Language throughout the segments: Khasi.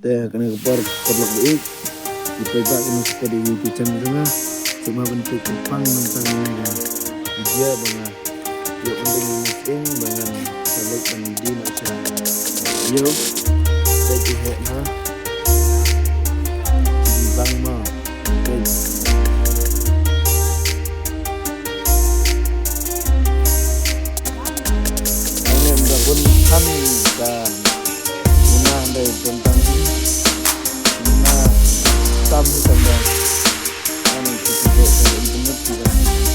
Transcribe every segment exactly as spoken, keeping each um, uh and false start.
Te kane ka por, por lok ba ik. Ki paidbah ki nongshakri ki wi ki chen jong nga. Sngewbha ban peit pang nangta ïa ka video ba nga ïoh ban deng ïa ka sing ba ngan sa leit ban die noh sha ïew. Peit ki heh na. Ki bang ma. Peit. Ai ne, ym da bun than ka. Ina dei tentang ina tam ni tanda. Ani kita kita internet kita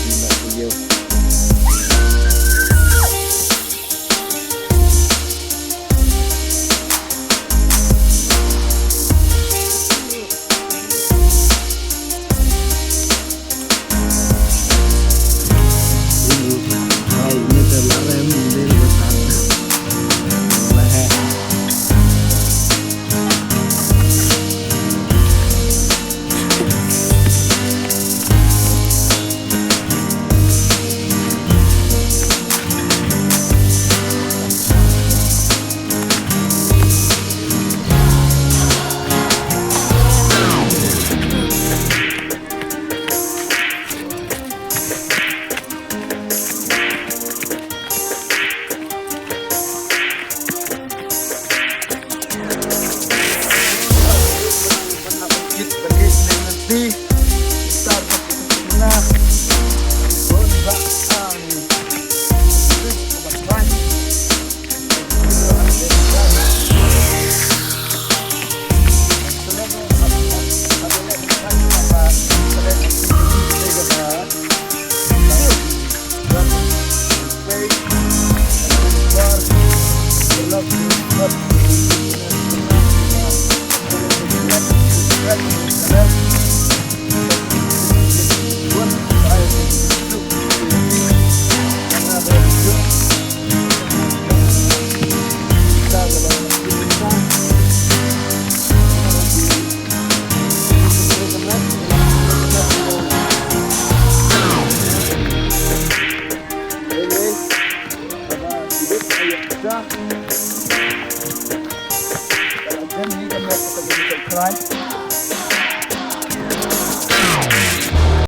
ina video. Subscribe.